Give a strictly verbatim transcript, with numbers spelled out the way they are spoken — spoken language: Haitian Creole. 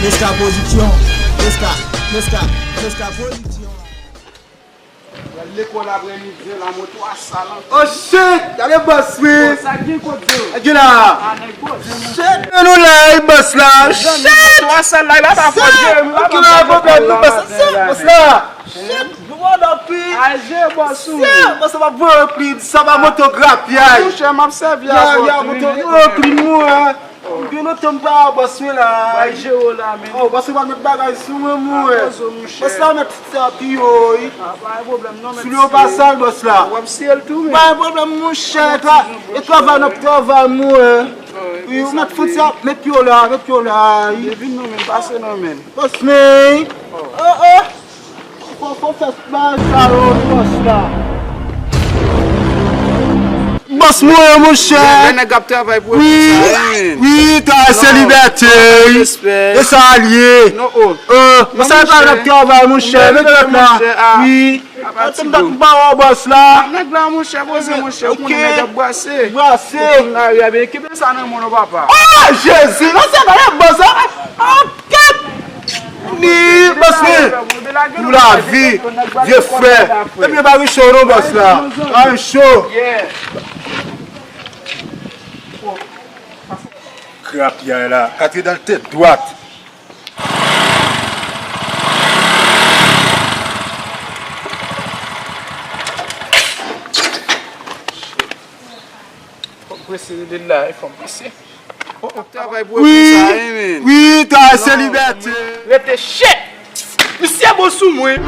Meska Production. Meska, Meska, Meska Production. Lekòl aprèmidi la, moto a sal ankò. Oh shit! Gade bòs wi! Sa gen kote yo? Gade la! Shit! Men nou la, bòs la! Shit! Moto a sal la, la pa fò jere, nou pa gen pwoblèm, nou bòs la! Shit! Nou pa nan pi! Al jere bòs ou! Shit! Bòs la pa voye pli, sa pa moto grapyay! Monchè, m ap sèvi a moto, moto grapyay, mwen! Gen lontan m pa wè bòs mwen la. Bay jere w la, men. Oh, bòs mwen pa met bagay sou mwen, mwen. Bòs la met sa pi wo, wi. Ah, pa gen pwoblèm, non, men. Sou yo pa sal, bòs la. W ap siye l tou, men. Pa gen pwoblèm, monchè. E travay n ap travay, mwen. Wi, ou met fout sa, met pye w la, met pye w la, wi. Vin non, men, pase non, men. Bòs mwen. Oh, oh. Fò, fò fè bagay sa yo, bòs la. Bòs mwen, monchè. Lè nèg ap travay pou wi, wi, travay se libète, wi. E sa l ye. Non, oh. Euh, monchè, sa travay, monchè, met tèt la. Wi. Atann dat m pa wè bòs la. Nèg la, monchè, poze, monchè, ou konnen nèg ap brase. Brase. Ou konn lari a byen, kenbe sa nan men w, papa. Ah, Jezi, non, se pa bòs la. Ah, kèt. Ni bòs mwen. Pou lavi, vye frè. Epi pa gen cho non bòs la. Pa gen cho. Grapyay la, katre dan tèt dwat. Fò m prese rele l la, fò m prese. Oh, oh, travay pou epou sa, wi, men. Wi, travay se libète. Rete chet! Misye bon sou mwen.